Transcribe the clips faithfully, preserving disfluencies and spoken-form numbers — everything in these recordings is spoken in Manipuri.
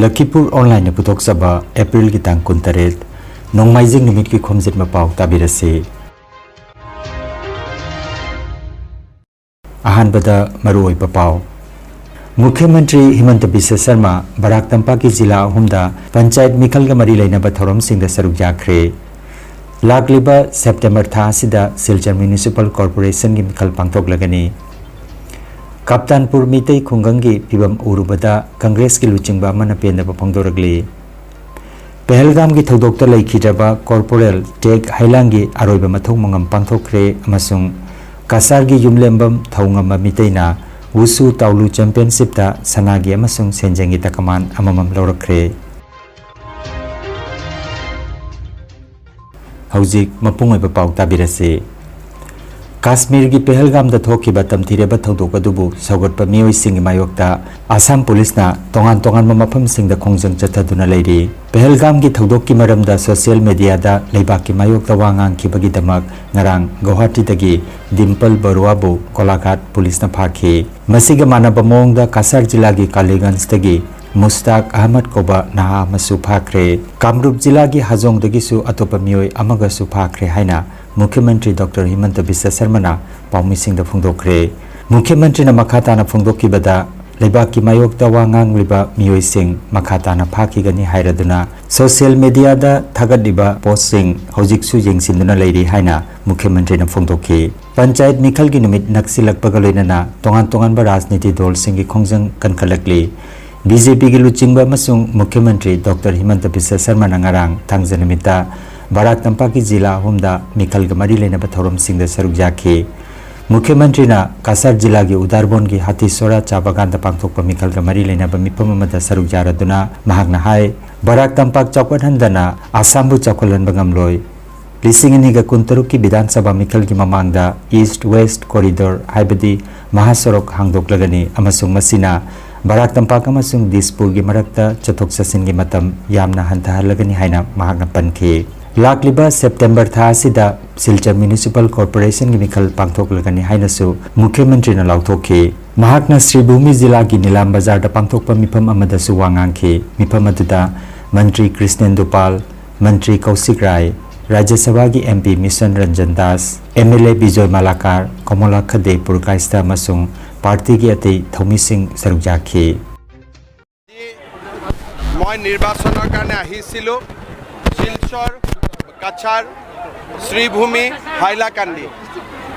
ꯂꯈꯤꯄꯨꯔ ꯑꯣꯟꯂꯥꯏꯟꯅ ꯄꯨꯊꯣꯛꯆꯕ ꯑꯦꯄ꯭ꯔꯤꯜꯒꯤ ꯇꯥꯡ ꯀꯨꯟꯇꯔꯦꯠ, ꯅꯣꯡꯃꯥꯏꯖꯤꯡ ꯅꯨꯃꯤꯠꯀꯤ ꯈꯣꯝꯖꯠ ꯃꯄꯥꯎ ꯇꯥꯕꯤꯔꯁꯤ꯫ ꯑꯍꯥꯟꯕꯗ ꯃꯔꯨꯑꯣꯏꯕ ꯄꯥꯎ꯫ ꯃꯨꯈ꯭ꯌ ꯃꯟꯇ꯭ꯔꯤ ꯍꯤꯃꯟꯇ ꯕꯤꯁ꯭ꯋ ꯁꯔꯃ ꯕꯔꯥꯛ ꯇꯝꯄꯥꯛꯀꯤ ꯖꯤꯂꯥ ꯑꯍꯨꯝꯗ ꯄꯟꯆꯥꯌꯠ ꯃꯤꯈꯜꯒ ꯃꯔꯤ ꯂꯩꯅꯕ ꯊꯧꯔꯝꯁꯤꯡꯗ ꯁꯔꯨꯛ ꯌꯥꯈ꯭ꯔꯦ꯫ ꯂꯥꯛꯂꯤꯕ ꯁꯦꯞꯇꯦꯝꯕꯔ ꯊꯥ ꯑꯁꯤꯗ ꯁꯤꯜꯆꯔ ꯃ꯭ꯌꯨꯅꯤꯁꯤꯄꯥꯜ ꯀꯣꯔꯄꯣꯔꯦꯁꯟꯒꯤ ꯃꯤꯈꯜ ꯄꯥꯡꯊꯣꯛꯂꯒꯅꯤ꯫ ꯀꯥꯞꯇꯥꯟꯄꯨꯔ ꯃꯤꯇꯩ ꯈꯨꯡꯒꯪꯒꯤ ꯐꯤꯕꯝ ꯎꯔꯨꯕꯗ ꯀꯪꯒ꯭ꯔꯦꯁꯀꯤ ꯂꯨꯆꯤꯡꯕ ꯑꯃꯅ ꯄꯦꯟꯗꯕ ꯐꯣꯡꯗꯣꯔꯛꯂꯤ꯫ ꯄꯦꯍꯜꯒꯥꯝꯒꯤ ꯊꯧꯗꯣꯛꯇ ꯂꯩꯈꯤꯗ꯭ꯔꯕ ꯀꯣꯔꯄꯣꯔꯦꯜ ꯇꯦꯛ ꯍꯩꯂꯥꯡꯒꯤ ꯑꯔꯣꯏꯕ ꯃꯊꯧ ꯃꯉꯝ ꯄꯥꯡꯊꯣꯛꯈ꯭ꯔꯦ ꯑꯃꯁꯨꯡ ꯀꯁꯥꯔꯒꯤ ꯌꯨꯝꯂꯦꯝꯕꯝ ꯊꯧꯉꯝꯕ ꯃꯤꯇꯩꯅ ꯋꯨꯁꯨ ꯇꯥꯎꯂꯨ ꯆꯦꯝꯄꯤꯌꯟꯁꯤꯞꯇ ꯁꯅꯥꯒꯤ ꯑꯃꯁꯨꯡ ꯁꯦꯟꯖꯦꯡꯒꯤ ꯇꯀꯃꯥꯟ ꯑꯃꯃꯝ ꯂꯧꯔꯛꯈ꯭ꯔꯦ꯫ ꯍꯧꯖꯤꯛ ꯃꯄꯨꯡ ꯑꯣꯏꯕ ꯄꯥꯎ ꯇꯥꯕꯤꯔꯁꯤ꯫ ꯀꯥꯁꯃꯤꯔꯒꯤ ꯄꯦꯍꯜꯒꯥꯝꯗ ꯊꯣꯛꯈꯤꯕ ꯇꯝꯊꯤꯔꯕ ꯊꯧꯗꯣꯛ ꯑꯗꯨꯕꯨ ꯁꯧꯒꯠꯄ ꯃꯤꯑꯣꯏꯁꯤꯡꯒꯤ ꯃꯥꯌꯣꯛꯇ ꯑꯁꯥꯝ ꯄꯨꯂꯤꯁꯅ ꯇꯣꯉꯥꯟ ꯇꯣꯉꯥꯟꯕ ꯃꯐꯝꯁꯤꯡꯗ ꯈꯣꯡꯖꯪ ꯆꯠꯊꯗꯨꯅ ꯂꯩꯔꯤ꯫ ꯄꯦꯍꯜꯒꯥꯝꯒꯤ ꯊꯧꯗꯣꯛꯀꯤ ꯃꯔꯝꯗ ꯁꯣꯁꯤꯌꯦꯜ ꯃꯤꯗꯤꯌꯥꯗ ꯂꯩꯕꯥꯛꯀꯤ ꯃꯥꯌꯣꯛꯇ ꯋꯥ ꯉꯥꯡꯈꯤꯕꯒꯤ ꯗꯃꯛ ꯉꯔꯥꯡ ꯒꯧꯍꯥꯇꯤꯗꯒꯤ ꯗꯤꯝꯄꯜ ꯕꯔꯨꯋꯥꯕꯨ ꯀꯣꯂꯥꯘꯥꯠ ꯄꯨꯂꯤꯁꯅ ꯐꯥꯈꯤ꯫ ꯃꯁꯤꯒ ꯃꯥꯟꯅꯕ ꯃꯑꯣꯡꯗ ꯀꯁꯥꯔ ꯖꯤꯂꯥꯒꯤ ꯀꯥꯂꯤꯒꯟꯖꯇꯒꯤ ꯃꯨꯁꯇꯥꯛ ꯑꯍꯃꯗ ꯀꯧꯕ ꯅꯍꯥ ꯑꯃꯁꯨ ꯐꯥꯈ꯭ꯔꯦ꯫ ꯀꯥꯝꯔꯨꯞ ꯖꯤꯂꯥꯒꯤ ꯍꯖꯣꯡꯗꯒꯤꯁꯨ ꯑꯇꯣꯞꯄ ꯃꯤꯑꯣꯏ ꯑꯃꯒꯁꯨ ꯐꯥꯈ꯭ꯔꯦ ꯍꯥꯏꯅ ꯃꯨꯈ꯭ꯌ ꯃꯟꯇ꯭ꯔꯤ ꯗꯣꯛꯇꯔ ꯍꯤꯃꯟꯇ ꯕꯤꯁ꯭ꯋ ꯁꯔꯃꯅ ꯄꯥꯎꯃꯤꯁꯤꯡꯗ ꯐꯣꯡꯗꯣꯛꯈ꯭ꯔꯦ꯫ ꯃꯨꯈ꯭ꯌ ꯃꯟꯇ꯭ꯔꯤꯅ ꯃꯈꯥ ꯇꯥꯅ ꯐꯣꯡꯗꯣꯛꯈꯤꯕꯗ, ꯂꯩꯕꯥꯛꯀꯤ ꯃꯥꯌꯣꯛꯇ ꯋꯥ ꯉꯥꯡꯂꯤꯕ ꯃꯤꯑꯣꯏꯁꯤꯡ ꯃꯈꯥ ꯇꯥꯅ ꯐꯥꯈꯤꯒꯅꯤ ꯍꯥꯏꯔꯗꯨꯅ ꯁꯣꯁꯤꯌꯦꯜ ꯃꯤꯗꯤꯌꯥꯗ ꯊꯥꯒꯠꯂꯤꯕ ꯄꯣꯁꯁꯤꯡ ꯍꯧꯖꯤꯛꯁꯨ ꯌꯦꯡꯁꯤꯟꯗꯨꯅ ꯂꯩꯔꯤ ꯍꯥꯏꯅ ꯃꯨꯈ꯭ꯌ ꯃꯟꯇ꯭ꯔꯤꯅ ꯐꯣꯡꯗꯣꯛꯈꯤ꯫ ꯄꯟꯆꯥꯌꯠ ꯃꯤꯈꯜꯒꯤ ꯅꯨꯃꯤꯠ ꯅꯛꯁꯤꯜꯂꯛꯄꯒ ꯂꯣꯏꯅꯅ ꯇꯣꯉꯥꯟ ꯇꯣꯉꯥꯟꯕ ꯔꯥꯖꯅꯤꯇꯤ ꯗꯜꯁꯤꯡꯒꯤ ꯈꯣꯡꯖꯪ ꯀꯟꯈꯠꯂꯛꯂꯤ꯫ ꯕꯤ ꯖꯦ ꯄꯤꯒꯤ ꯂꯨꯆꯤꯡꯕ ꯑꯃꯁꯨꯡ ꯃꯨꯈ꯭ꯌ ꯃꯟꯇ꯭ꯔꯤ ꯗꯣꯛꯇꯔ ꯍꯤꯃꯟꯇ ꯕꯤꯁ꯭ꯋ ꯁꯔꯃꯅ ꯉꯔꯥꯡ ꯊꯥꯡꯖ ꯅꯨꯃꯤꯠꯇ ꯕꯔꯥꯛ ꯇꯝꯄꯥꯛꯀꯤ ꯖꯤꯂꯥ ꯑꯍꯨꯝꯗ ꯃꯤꯈꯜꯒ ꯃꯔꯤ ꯂꯩꯅꯕ ꯊꯧꯔꯝꯁꯤꯡꯗ ꯁꯔꯨꯛ ꯌꯥꯈꯤ꯫ ꯃꯨꯈ꯭ꯌ ꯃꯟꯇ꯭ꯔꯤꯅ ꯀꯁꯥꯔ ꯖꯤꯂꯥꯒꯤ ꯎꯗꯥꯔꯕꯣꯟꯒꯤ ꯍꯥꯇꯤꯁꯣꯔꯥ ꯆꯥ ꯕꯒꯥꯟꯗ ꯄꯥꯡꯊꯣꯛꯄ ꯃꯤꯈꯜꯒ ꯃꯔꯤ ꯂꯩꯅꯕ ꯃꯤꯐꯝ ꯑꯃꯗ ꯁꯔꯨꯛ ꯌꯥꯔꯗꯨꯅ ꯃꯍꯥꯛꯅ ꯍꯥꯏ, ꯕꯔꯥꯛ ꯇꯝꯄꯥꯛ ꯆꯥꯎꯈꯠꯍꯟꯗꯅ ꯑꯁꯥꯝꯕꯨ ꯆꯥꯎꯈꯠꯍꯟꯕ ꯉꯝꯂꯣꯏ꯫ ꯂꯤꯁꯤꯡ ꯑꯅꯤꯒ ꯀꯨꯟꯇꯔꯨꯛꯀꯤ ꯕꯤꯙꯥꯟ ꯁꯚꯥ ꯃꯤꯈꯜꯒꯤ ꯃꯃꯥꯡꯗ ꯏꯁ꯭ꯠ ꯋꯦꯁ꯭ꯠ ꯀꯣꯔꯤꯗꯣꯔ, ꯍꯥꯏꯕꯗꯤ ꯃꯍꯥꯁꯣꯔꯣꯛ ꯍꯥꯡꯗꯣꯛꯂꯒꯅꯤ ꯑꯃꯁꯨꯡ ꯃꯁꯤꯅ ꯕꯔꯥꯛ ꯇꯝꯄꯥꯛ ꯑꯃꯁꯨꯡ ꯗꯤꯁꯄꯨꯔꯒꯤ ꯃꯔꯛꯇ ꯆꯠꯊꯣꯛ ꯆꯠꯁꯤꯟꯒꯤ ꯃꯇꯝ ꯌꯥꯝꯅ ꯍꯟꯊꯍꯜꯂꯒꯅꯤ ꯍꯥꯏꯅ ꯃꯍꯥꯛꯅ ꯄꯟꯈꯤ꯫ ꯂꯥꯛꯂꯤꯕ ꯁꯦꯞꯇꯦꯝꯕꯔ ꯊꯥ ꯑꯁꯤꯗ ꯁꯤꯜꯆꯔ ꯃ꯭ꯌꯨꯅꯤꯁꯤꯄꯥꯜ ꯀꯣꯔꯄꯣꯔꯦꯁꯟꯒꯤ ꯃꯤꯈꯜ ꯄꯥꯡꯊꯣꯛꯂꯒꯅꯤ ꯍꯥꯏꯅꯁꯨ ꯃꯨꯈ꯭ꯌ ꯃꯟꯇ꯭ꯔꯤꯅ ꯂꯥꯎꯊꯣꯛꯈꯤ꯫ ꯃꯍꯥꯛꯅ ꯁ꯭ꯔꯤꯚꯨꯃꯤ ꯖꯤꯂꯥꯒꯤ ꯅꯤꯂꯥꯝ ꯕꯖꯥꯔꯗ ꯄꯥꯡꯊꯣꯛꯄ ꯃꯤꯐꯝ ꯑꯃꯗꯁꯨ ꯋꯥ ꯉꯥꯡꯈꯤ꯫ ꯃꯤꯐꯝ ꯑꯗꯨꯗ ꯃꯟꯇ꯭ꯔꯤ ꯀ꯭ꯔꯤꯁꯅꯦꯟꯗꯨ ꯄꯥꯜ, ꯃꯟꯇ꯭ꯔꯤ ꯀꯧꯁꯤꯛ ꯔꯥꯏ, ꯔꯥꯖ꯭ꯌ ꯁꯚꯥꯒꯤ M P Mission Ranjan Das, M L A Bijoy Malakar, Kamalakhya Purkayastha ꯑꯃꯁꯨꯡ ꯄꯥꯔꯇꯤꯒꯤ ꯑꯇꯩ ꯊꯧꯃꯤꯁꯤꯡ ꯁꯔꯨꯛ ꯌꯥꯈꯤ꯫ মই নিৰ্বাচনৰ কাৰণে আহিছিলোঁ শিলচৰ, কাছাৰ, শ্ৰীভূমি, হাইলাকান্দি।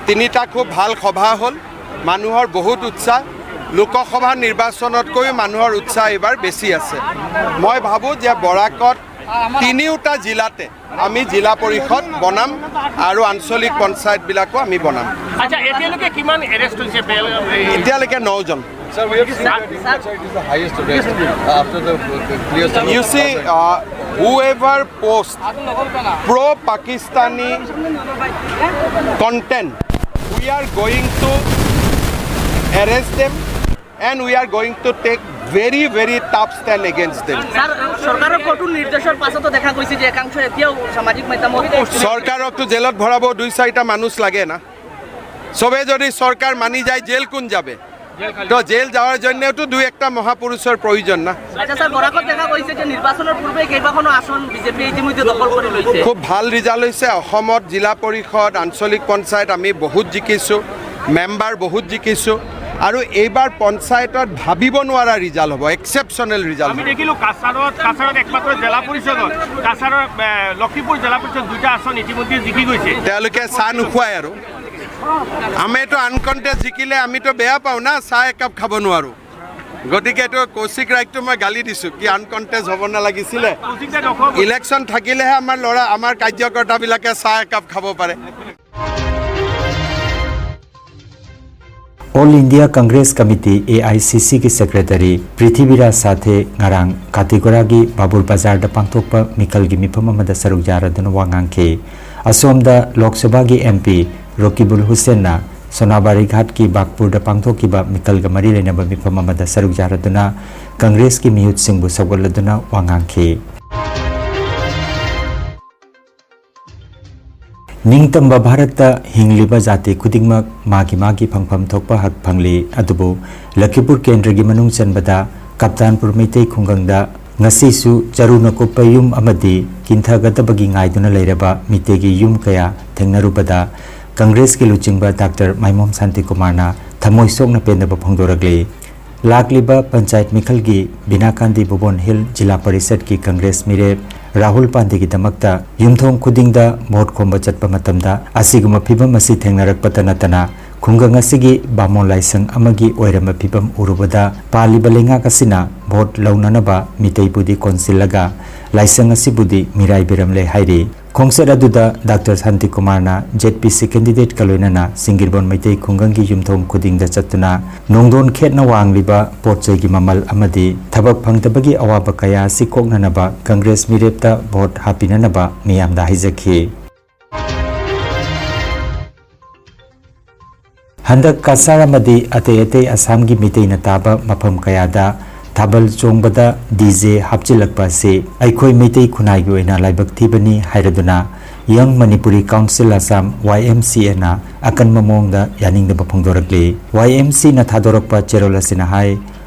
তিনিটা খুব ভাল সভা হ'ল। মানুহৰ বহুত উৎসাহ। লোকসভা নিৰ্বাচনতকৈও মানুহৰ উৎসাহ এইবাৰ বেছি আছে। মই ভাবোঁ যে বৰাকত তিনিওটা জিলাতে আমি জিলা পৰিষদ বনাম আৰু আঞ্চলিক পঞ্চায়তবিলাকো আমি বনাম। আচ্ছা, এতিয়ালৈকে কিমান এৰেষ্ট হৈছে বেল? এতিয়ালৈকে নজন। Sir, we have seen that in Cachar it is the highest arrest after the clear You see, uh, whoever post pro Pakistani content, we are going to arrest them and we are going to take very, very tough stand against them. Sir, চৰকাৰৰ কঠোৰ নিৰ্দেশৰ পাছতো দেখা গৈছে যে একাংশ এতিয়াও সামাজিক মাধ্যমত চৰকাৰকতো জেলত ভৰাব দুই চাৰিটা মানুহ লাগে না। চবে যদি চৰকাৰ মানি যায়, জেল কোন যাবে? তো জেল যাওয়ার জন্যও তো দুই একটা মহাপুরুষের প্রয়োজন না। আচ্ছা ছাৰ, বৰাকত দেখা গৈছে যে নিৰ্বাচনৰ পূৰ্বে কেইবাখনো আসন বিজেপিয়ে ইতিমধ্যে দখল কৰি লৈছে। খুব ভাল ৰিজাল্ট হৈছে। অসমত জিলা পৰিষদ, আঞ্চলিক পঞ্চায়ত আমি বহুত জিকিছোঁ, মেম্বাৰ বহুত জিকিছোঁ আৰু এইবাৰ পঞ্চায়তত ভাবিব নোৱাৰা ৰিজাল্ট হ'ব, এক্সেপশ্যনেল ৰিজাল্ট আমি দেখিলো কাছাৰত কাছাৰত একমাত্ৰ জিলা পৰিষদত কাছাৰৰ এ, লক্ষীপুৰ জিলা পৰিষদ দুইটা আসন ইতিমধ্যে জিকি গৈছে। তেওঁলোকে চাহ নোখোৱাই আৰু। আমিতো আনকণ্টেষ্ট জিকিলে আমিতো বেয়া পাওঁ না, চাহ একাপ খাব নোৱাৰোঁ। গতিকে এইটো কৌশিক ৰাইকটো মই গালি দিছোঁ, কি আনকণ্টেষ্ট হ'ব নালাগিছিলে। কৌশিকে দখল ইলেকশ্যন থাকিলেহে আমাৰ ল'ৰা, আমাৰ কাৰ্যকৰ্তাবিলাকে চাহ একাপ খাব পাৰে। All India Congress Committee, A I C C, की सेक्रेटरी ꯄ꯭ꯔꯤꯊꯤꯕꯤꯔꯥꯖ ꯁꯥꯊꯦ ꯉꯔꯥꯡ ꯀꯥꯇꯤꯒꯣꯔꯥꯒꯤ ꯕꯥꯕꯨꯔ ꯕꯖꯥꯔꯗ ꯄꯥꯡꯊꯣꯛꯄ ꯃꯤꯈꯜꯒꯤ ꯃꯤꯐꯝ ꯑꯃꯗ ꯁꯔꯨꯛ ꯌꯥꯔꯗꯨꯅ ꯋꯥ ꯉꯥꯡꯈꯤ꯫ ꯑꯁꯣꯝꯗ ꯂꯣꯛ ꯁꯚꯥꯒꯤ M P ꯔꯣꯀꯤꯕꯨꯜ ꯍꯨꯁꯦꯟꯅ ꯁꯣꯅꯥꯕꯥꯔꯤ ꯘꯥꯠꯀꯤ ꯕꯥꯒꯄꯨꯔꯗ ꯄꯥꯡꯊꯣꯛꯈꯤꯕ ꯃꯤꯈꯜꯒ ꯃꯔꯤ ꯂꯩꯅꯕ ꯃꯤꯐꯝ ꯑꯃꯗ ꯁꯔꯨꯛ ꯌꯥꯔꯗꯨꯅ ꯀꯪꯒ꯭ꯔꯦꯁꯀꯤ ꯃꯤꯍꯨꯠꯁꯤꯡꯕꯨ ꯁꯧꯒꯠꯂꯗꯨꯅ ꯋꯥ ꯉꯥꯡꯈꯤ꯫ ꯅꯤꯡꯇꯝꯕ ꯚꯥꯔꯠꯇ ꯍꯤꯡꯂꯤꯕ ꯖꯥꯇꯤ ꯈꯨꯗꯤꯡꯃꯛ ꯃꯥꯒꯤ ꯃꯥꯒꯤ ꯐꯪꯐꯝ ꯊꯣꯛꯄ ꯍꯛ ꯐꯪꯂꯤ꯫ ꯑꯗꯨꯕꯨ ꯂꯈꯤꯄꯨꯔ ꯀꯦꯟꯗ꯭ꯔꯒꯤ ꯃꯅꯨꯡ ꯆꯟꯕꯗ ꯀꯞꯇꯥꯟꯄꯨꯔ ꯃꯩꯇꯩ ꯈꯨꯡꯒꯪꯗ ꯉꯁꯤꯁꯨ ꯆꯔꯨꯅ ꯀꯨꯞꯄ ꯌꯨꯝ ꯑꯃꯗꯤ ꯀꯤꯟꯊꯒꯗꯕꯒꯤ ꯉꯥꯏꯗꯨꯅ ꯂꯩꯔꯕ ꯃꯤꯇꯩꯒꯤ ꯌꯨꯝ ꯀꯌꯥ ꯊꯦꯡꯅꯔꯨꯕꯗ ꯀꯪꯒ꯭ꯔꯦꯁꯀꯤ ꯂꯨꯆꯤꯡꯕ ꯗꯥꯛꯇꯔ ꯃꯥꯏꯃꯣꯝ ꯁꯥꯟꯇꯤꯀꯨꯃꯥꯔꯅ ꯊꯃꯣꯏ ꯁꯣꯛꯅ ꯄꯦꯟꯗꯕ ꯐꯣꯡꯗꯣꯔꯛꯂꯤ꯫ ꯂꯥꯛꯂꯤꯕ ꯄꯟꯆꯥꯌꯠ ꯃꯤꯈꯜꯒꯤ ꯕꯤꯅꯥꯀꯥꯟꯗꯤ ꯚꯨꯕꯣꯟ ꯍꯤꯜ ꯖꯤꯂꯥ ꯄꯔꯤꯁꯠꯀꯤ ꯀꯪꯒ꯭ꯔꯦꯁ ꯃꯤꯔꯦꯞ ꯔꯥꯍꯨꯜ ꯄꯥꯟꯗꯦꯒꯤꯗꯃꯛꯇ ꯌꯨꯝꯊꯣꯡ ꯈꯨꯗꯤꯡꯗ ꯚꯣꯠ ꯈꯣꯝꯕ ꯆꯠꯄ ꯃꯇꯝꯗ ꯑꯁꯤꯒꯨꯝꯕ ꯐꯤꯚꯝ ꯑꯁꯤ ꯊꯦꯡꯅꯔꯛꯄꯇ ꯅꯠꯇꯅ ꯈꯨꯡꯒꯪ ꯑꯁꯤꯒꯤ ꯕꯥꯃꯣꯟ ꯂꯥꯏꯁꯪ ꯑꯃꯒꯤ ꯑꯣꯏꯔꯝꯕ ꯐꯤꯚꯝ ꯎꯔꯨꯕꯗ ꯄꯥꯜꯂꯤꯕ ꯂꯩꯉꯥꯛ ꯑꯁꯤꯅ ꯚꯣꯠ ꯂꯧꯅꯅꯕ ꯃꯤꯇꯩꯕꯨꯗꯤ ꯀꯣꯟꯁꯤꯜꯂꯒ ꯂꯥꯏꯁꯪ ꯑꯁꯤꯕꯨꯗꯤ ꯃꯤꯔꯥꯏꯕꯤꯔꯝꯂꯦ ꯍꯥꯏꯔꯤ꯫ ꯈꯣꯡꯆꯠ ꯑꯗꯨꯗ ꯗꯥꯛꯇꯔ ꯁꯥꯟꯇꯤꯀꯨꯃꯥꯔꯅ ꯖꯦꯠ ꯄꯤ ꯁꯤ ꯀꯦꯟꯗꯤꯗꯦꯠꯀ ꯂꯣꯏꯅꯅ ꯁꯤꯡꯒꯤꯔꯕꯣꯟ ꯃꯩꯇꯩ ꯈꯨꯡꯒꯪꯒꯤ ꯌꯨꯝꯊꯣꯡ ꯈꯨꯗꯤꯡꯗ ꯆꯠꯇꯨꯅ ꯅꯣꯡꯗꯣꯟ ꯈꯦꯠꯅ ꯋꯥꯡꯂꯤꯕ ꯄꯣꯠ ꯆꯩꯒꯤ ꯃꯃꯜ ꯑꯃꯗꯤ ꯊꯕꯛ ꯐꯪꯗꯕꯒꯤ ꯑꯋꯥꯕ ꯀꯌꯥ ꯑꯁꯤ ꯀꯣꯛꯅꯅꯕ ꯀꯪꯒ꯭ꯔꯦꯁ ꯃꯤꯔꯦꯞꯇ ꯚꯣꯠ ꯍꯥꯞꯄꯤꯅꯅꯕ ꯃꯤꯌꯥꯝꯗ ꯍꯥꯏꯖꯈꯤ꯫ ꯍꯟꯗꯛ ꯀꯁꯥꯔ ꯑꯃꯗꯤ ꯑꯇꯩ ꯑꯇꯩ ꯑꯁꯥꯝꯒꯤ ꯃꯤꯇꯩꯅ ꯇꯥꯕ ꯃꯐꯝ ꯀꯌꯥꯗ ꯊꯥꯕꯜ ꯆꯣꯡꯕꯗ ꯗꯤ ꯖꯦ ꯍꯥꯞꯆꯤꯜꯂꯛꯄ ꯑꯁꯤ ꯑꯩꯈꯣꯏ ꯃꯩꯇꯩ ꯈꯨꯟꯅꯥꯏꯒꯤ ꯑꯣꯏꯅ ꯂꯥꯏꯕꯛ ꯊꯤꯕꯅꯤ ꯍꯥꯏꯔꯗꯨꯅ Young Manipuri Council Assam, ꯋꯥꯏ ꯑꯦꯝ ꯁꯤ ꯑꯦꯅ ꯑꯀꯟꯕ ꯃꯑꯣꯡꯗ ꯌꯥꯅꯤꯡꯗꯕ ꯐꯣꯡꯗꯣꯔꯛꯂꯤ꯫ ꯋꯥꯏ ꯑꯦꯝ ꯁꯤꯅ ꯊꯥꯗꯣꯔꯛꯄ ꯆꯦꯔꯣꯜ ꯑꯁꯤꯅ ꯍꯥꯏ,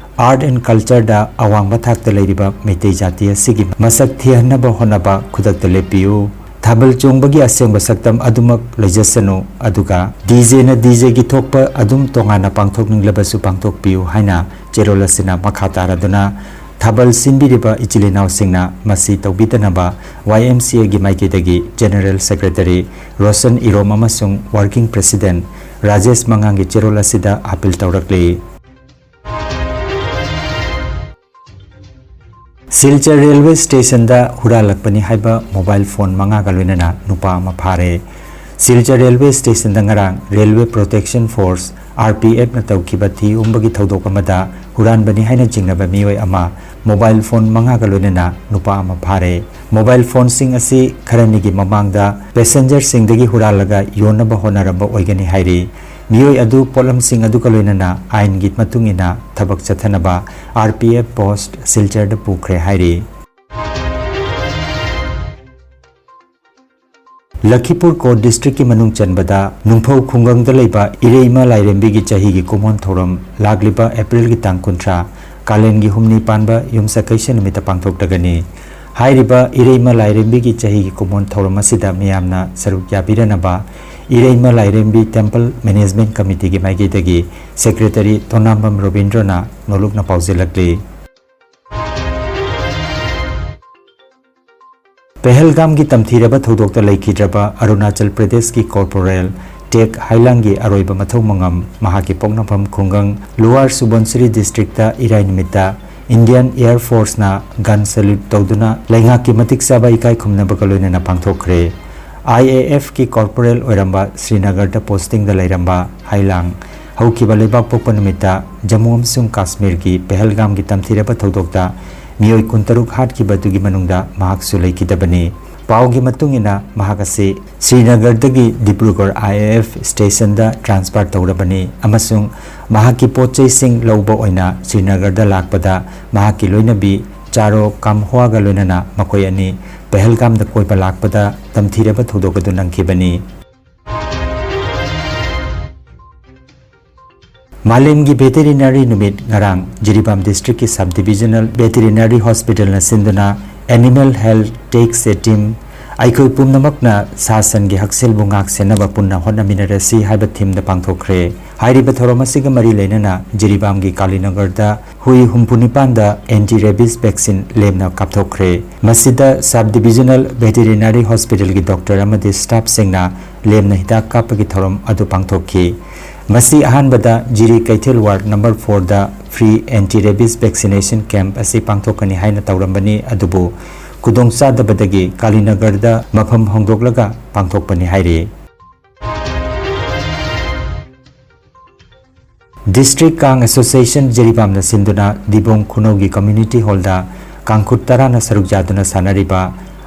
Art and Cultureꯗ ꯑꯋꯥꯡꯕ ꯊꯥꯛꯇ ꯂꯩꯔꯤꯕ ꯃꯩꯇꯩ ꯖꯥꯇꯤ ꯑꯁꯤꯒꯤ ꯃꯁꯛ ꯊꯤꯍꯟꯅꯕ ꯍꯣꯠꯅꯕ ꯈꯨꯗꯛꯇ ꯂꯦꯞꯄꯤꯌꯨ꯫ ꯊꯥꯕꯜ ꯆꯣꯡꯕꯒꯤ ꯑꯁꯦꯡꯕ ꯁꯛꯇꯝ ꯑꯗꯨꯃꯛ ꯂꯩꯖꯁꯅꯨ, ꯑꯗꯨꯒ ꯗꯤ ꯖꯦꯅ ꯗꯤ ꯖꯦꯒꯤ ꯊꯣꯛꯄ ꯑꯗꯨꯝ ꯇꯣꯉꯥꯟꯅ ꯄꯥꯡꯊꯣꯛꯅꯤꯡꯂꯕꯁꯨ ꯄꯥꯡꯊꯣꯛꯄꯤꯌꯨ ꯍꯥꯏꯅ ꯆꯦꯔꯣꯜ ꯑꯁꯤꯅ ꯃꯈꯥ ꯇꯥꯔꯗꯨꯅ ꯊꯥꯕꯜ ꯁꯤꯟꯕꯤꯔꯤꯕ ꯏꯆꯤꯜ ꯏꯅꯥꯎꯁꯤꯡꯅ ꯃꯁꯤ ꯇꯧꯕꯤꯗꯅꯕ ꯋꯥꯏ ꯑꯦꯝ ꯁꯤ ꯑꯦꯒꯤ ꯃꯥꯏꯀꯩꯗꯒꯤ General Secretary ꯔꯣꯁꯟ ꯏꯔꯣꯝ ꯑꯃꯁꯨꯡ Working President ꯔꯥꯖꯦꯁ ꯃꯉꯥꯡꯒꯤ ꯆꯦꯔꯣꯜ ꯑꯁꯤꯗ ꯑꯥꯄꯤꯜ ꯇꯧꯔꯛꯂꯤ꯫ ꯁꯤꯜꯆꯔ ꯔꯦꯜꯋꯦ ꯁ꯭ꯇꯦꯁꯟꯗ ꯍꯨꯔꯥꯜꯂꯛꯄꯅꯤ ꯍꯥꯏꯕ ꯃꯣꯕꯥꯏꯜ ꯐꯣꯟ ꯃꯉꯥꯒ ꯂꯣꯏꯅꯅ ꯅꯨꯄꯥ ꯑꯃ ꯐꯥꯔꯦ꯫ ꯁꯤꯜꯆꯔ ꯔꯦꯜꯋꯦ ꯁ꯭ꯇꯦꯁꯟꯗ ꯉꯔꯥꯡ railway protection force, R P ꯑꯦꯐꯅ ꯇꯧꯈꯤꯕ ꯊꯤ ꯍꯨꯝꯕꯒꯤ ꯊꯧꯗꯣꯛ ꯑꯃꯗ ꯍꯨꯔꯥꯟꯕꯅꯤ ꯍꯥꯏꯅ ꯆꯤꯡꯅꯕ ꯃꯤꯑꯣꯏ ꯑꯃ ꯃꯣꯕꯥꯏꯜ ꯐꯣꯟ ꯃꯉꯥꯒ ꯂꯣꯏꯅꯅ ꯅꯨꯄꯥ ꯑꯃ ꯐꯥꯔꯦ꯫ ꯃꯣꯕꯥꯏꯜ ꯐꯣꯟꯁꯤꯡ ꯑꯁꯤ ꯈꯔꯅꯤꯒꯤ ꯃꯃꯥꯡꯗ ꯄꯦꯁꯦꯟꯖꯔꯁꯤꯡꯗꯒꯤ ꯍꯨꯔꯥꯜꯂꯒ ꯌꯣꯟꯅꯕ ꯍꯣꯠꯅꯔꯝꯕ ꯑꯣꯏꯒꯅꯤ ꯍꯥꯏꯔꯤ꯫ ꯃꯤꯑꯣꯏ ꯑꯗꯨ ꯄꯣꯠꯂꯝꯁꯤꯡ ꯑꯗꯨꯒ ꯂꯣꯏꯅꯅ ꯑꯥꯏꯟꯒꯤ ꯃꯇꯨꯡ ꯏꯟꯅ ꯊꯕꯛ ꯆꯠꯊꯅꯕ ꯑꯥꯔ ꯄꯤ ꯑꯦꯐ ꯄꯣꯁꯠ ꯁꯤꯜꯆꯔꯗ ꯄꯨꯈ꯭ꯔꯦ ꯍꯥꯏꯔꯤ꯫ ꯂꯈꯤꯄꯨꯔ ꯀꯣꯠ ꯗꯤꯁꯇ꯭ꯔꯤꯛꯀꯤ ꯃꯅꯨꯡ ꯆꯟꯕꯗ ꯅꯨꯡꯐꯧ ꯈꯨꯡꯒꯪꯗ ꯂꯩꯕ ꯏꯔꯩꯃ ꯂꯥꯏꯔꯦꯝꯕꯤꯒꯤ ꯆꯍꯤꯒꯤ ꯀꯨꯝꯑꯣꯟ ꯊꯧꯔꯝ ꯂꯥꯛꯂꯤꯕ ꯑꯦꯄ꯭ꯔꯤꯜꯒꯤ ꯇꯥꯡ ꯀꯨꯟꯊ꯭ꯔꯥ, ꯀꯥꯂꯦꯟꯒꯤ ꯍꯨꯝꯅꯤ ꯄꯥꯟꯕ ꯌꯨꯝꯁꯀꯩꯁ ꯅꯨꯃꯤꯠꯇ ꯄꯥꯡꯊꯣꯛꯂꯒꯅꯤ꯫ ꯍꯥꯏꯔꯤꯕ ꯏꯔꯩꯃ ꯂꯥꯏꯔꯦꯝꯕꯤꯒꯤ ꯆꯍꯤꯒꯤ ꯀꯨꯝꯑꯣꯟ ꯊꯧꯔꯝ ꯑꯁꯤꯗ ꯃꯤꯌꯥꯝꯅ ꯁꯔꯨꯛ ꯌꯥꯕꯤꯔꯅꯕ ꯏꯔꯩꯃ ꯂꯥꯏꯔꯦꯝꯕꯤ ꯇꯦꯝꯄꯜ ꯃꯦꯅꯦꯖꯃꯦꯟꯠ ꯀꯃꯤꯇꯤꯒꯤ ꯃꯥꯏꯀꯩꯗꯒꯤ ꯁꯦꯀ꯭ꯔꯦꯇꯔꯤ ꯇꯣꯅꯥꯝꯕꯝ ꯔꯣꯕꯤꯟꯗ꯭ꯔꯣꯅ ꯅꯣꯂꯨꯛꯅ ꯄꯥꯎꯖꯦꯜꯂꯛꯂꯤ꯫ ꯄꯦꯍꯜꯒꯥꯝꯒꯤ ꯇꯝꯊꯤꯔꯕ ꯊꯧꯗꯣꯛꯇ ꯂꯩꯈꯤꯗ꯭ꯔꯕ ꯑꯔꯨꯅꯥꯆꯜ ꯄ꯭ꯔꯗꯦꯁꯀꯤ ꯀꯣꯔꯄꯣꯔꯦꯜ ꯇꯦꯛ ꯍꯥꯏꯂꯥꯡꯒꯤ ꯑꯔꯣꯏꯕ ꯃꯊꯧ ꯃꯉꯝ ꯃꯍꯥꯛꯀꯤ ꯄꯣꯛꯅꯐꯝ ꯈꯨꯡꯒꯪ ꯂꯣꯋꯥꯔ ꯁꯨꯕꯟꯁꯤꯔꯤ ꯗꯤꯁꯇ꯭ꯔꯤꯛꯇ ꯏꯔꯥꯏ ꯅꯨꯃꯤꯠꯇ ꯏꯟꯗꯤꯌꯟ ꯑꯦꯌꯔ ꯐꯣꯔꯁꯅ ꯒꯟ ꯁꯦꯂ꯭ꯌꯨꯠ ꯇꯧꯗꯨꯅ ꯂꯩꯉꯥꯛꯀꯤ ꯃꯇꯤꯛ ꯆꯥꯕ ꯏꯀꯥꯏ ꯈꯨꯝꯅꯕꯒ ꯂꯣꯏꯅꯅ ꯄꯥꯡꯊꯣꯛꯈ꯭ꯔꯦ꯫ ꯑꯥꯏ ꯑꯦ ꯑꯦꯐꯀꯤ ꯀꯣꯔꯄꯣꯔꯦꯜ ꯑꯣꯏꯔꯝꯕ ꯁ꯭ꯔꯤꯅꯒꯔꯗ ꯄꯣꯁꯇꯤꯡꯗ ꯂꯩꯔꯝꯕ ꯍꯥꯏꯂꯥꯡ ꯍꯧꯈꯤꯕ ꯂꯩꯕꯥꯛꯄꯣꯛꯄ ꯅꯨꯃꯤꯠꯇ ꯖꯝꯃꯨ ꯑꯃꯁꯨꯡ ꯀꯥꯁꯃꯤꯔꯒꯤ ꯄꯦꯍꯜꯒꯥꯝꯒꯤ ꯇꯝꯊꯤꯔꯕ ꯊꯧꯗꯣꯛꯇ ꯃꯤꯑꯣꯏ ꯀꯨꯟꯇꯔꯨꯛ ꯍꯥꯠꯈꯤꯕ ꯑꯗꯨꯒꯤ ꯃꯅꯨꯡꯗ ꯃꯍꯥꯛꯁꯨ ꯂꯩꯈꯤꯗꯕꯅꯤ꯫ ꯄꯥꯎꯒꯤ ꯃꯇꯨꯡ ꯏꯟꯅ ꯃꯍꯥꯛ ꯑꯁꯤ ꯁ꯭ꯔꯤꯅꯒꯔꯗꯒꯤ Dibrugarh I A F ꯁ꯭ꯇꯦꯁꯟꯗ transfer ꯇꯧꯔꯕꯅꯤ ꯑꯃꯁꯨꯡ ꯃꯍꯥꯛꯀꯤ ꯄꯣꯠ ꯆꯩꯁꯤꯡ ꯂꯧꯕ ꯑꯣꯏꯅ ꯁ꯭ꯔꯤꯅꯒꯔꯗ ꯂꯥꯛꯄꯗ ꯃꯍꯥꯛꯀꯤ ꯂꯣꯏꯅꯕꯤ ꯆꯥꯔꯣ ꯀꯥꯝꯍ꯭ꯋꯥꯒ ꯂꯣꯏꯅꯅ ꯃꯈꯣꯏ ꯑꯅꯤ ꯄꯦꯍꯜꯒꯥꯝꯗ ꯀꯣꯏꯕ ꯂꯥꯛꯄꯗ ꯇꯝꯊꯤꯔꯕ ꯊꯧꯗꯣꯛ ꯑꯗꯨ ꯅꯪꯈꯤꯕꯅꯤ꯫ ꯃꯥꯂꯦꯝꯒꯤ ꯚꯦꯇꯦꯔꯤꯅꯔꯤ ꯅꯨꯃꯤꯠ ꯉꯔꯥꯡ ꯖꯤꯔꯤꯕꯥꯝ ꯗꯤꯁꯇ꯭ꯔꯤꯛꯀꯤ ꯁꯕ ꯗꯤꯕꯤꯖꯅꯦꯜ ꯚꯦꯇꯦꯔꯤꯅꯔꯤ ꯍꯣꯁꯄꯤꯇꯥꯜꯅ ꯁꯤꯟꯗꯨꯅ Animal Health Takes a Team, ꯑꯩꯈꯣꯏ ꯄꯨꯝꯅꯃꯛꯅ ꯁꯥ ꯁꯟꯒꯤ ꯍꯛꯁꯦꯜꯕꯨ ꯉꯥꯛ ꯁꯦꯟꯅꯕ ꯄꯨꯟꯅ ꯍꯣꯠꯅꯃꯤꯟꯅꯔꯁꯤ ꯍꯥꯏꯕ ꯊꯤꯝꯗ ꯄꯥꯡꯊꯣꯛꯈ꯭ꯔꯦ꯫ ꯍꯥꯏꯔꯤꯕ ꯊꯧꯔꯝ ꯑꯁꯤꯒ ꯃꯔꯤ ꯂꯩꯅꯅ ꯖꯤꯔꯤꯕꯥꯝꯒꯤ ꯀꯥꯂꯤꯅꯒꯔꯗ ꯍꯨꯏ ꯍꯨꯝꯐꯨ ꯅꯤꯄꯥꯟꯗ anti rabies vaccine ꯂꯦꯝꯅ ꯀꯥꯞꯊꯣꯛꯈ꯭ꯔꯦ꯫ ꯃꯁꯤꯗ ꯁꯕ ꯗꯤꯕꯤꯖꯅꯦꯜ ꯚꯦꯇꯦꯔꯤꯅꯔꯤ ꯍꯣꯁꯄꯤꯇꯥꯜꯒꯤ ꯗꯣꯛꯇꯔ ꯑꯃꯗꯤ ꯁ꯭ꯇꯥꯐꯁꯤꯡꯅ ꯂꯦꯝꯅ ꯍꯤꯗꯥꯛ ꯀꯥꯞꯄꯒꯤ ꯊꯧꯔꯝ ꯑꯗꯨ ꯄꯥꯡꯊꯣꯛꯈꯤ꯫ ꯃꯁꯤ ꯑꯍꯥꯟꯕꯗ ꯖꯤꯔꯤ ꯀꯩꯊꯦꯜ ꯋꯥꯔꯗ ꯅꯝꯕꯔ ꯐꯣꯔꯗ free anti rabies vaccination camp ꯑꯁꯤ ꯄꯥꯡꯊꯣꯛꯀꯅꯤ ꯍꯥꯏꯅ ꯇꯧꯔꯝꯕꯅꯤ, ꯑꯗꯨꯕꯨ ꯈꯨꯗꯣꯡꯆꯥꯗꯕꯗꯒꯤ ꯀꯥꯂꯤꯅꯒꯔꯗ ꯃꯐꯝ ꯍꯣꯡꯗꯣꯛꯂꯒ ꯄꯥꯡꯊꯣꯛꯄꯅꯤ ꯍꯥꯏꯔꯤ꯫ ꯗꯤꯁꯇ꯭ꯔꯤꯛ ꯀꯥꯡ ꯑꯦꯁꯣꯁꯤꯌꯦꯁꯟ ꯖꯤꯔꯤꯕꯥꯝꯅ ꯁꯤꯟꯗꯨꯅ ꯗꯤꯕꯣꯡ ꯈꯨꯅꯧꯒꯤ ꯀꯝꯃ꯭ꯌꯨꯅꯤꯇꯤ ꯍꯣꯜꯗ ꯀꯥꯡꯈꯨꯠ ꯇꯔꯥꯅ ꯁꯔꯨꯛ ꯌꯥꯗꯨꯅ ꯁꯥꯟꯅꯔꯤꯕ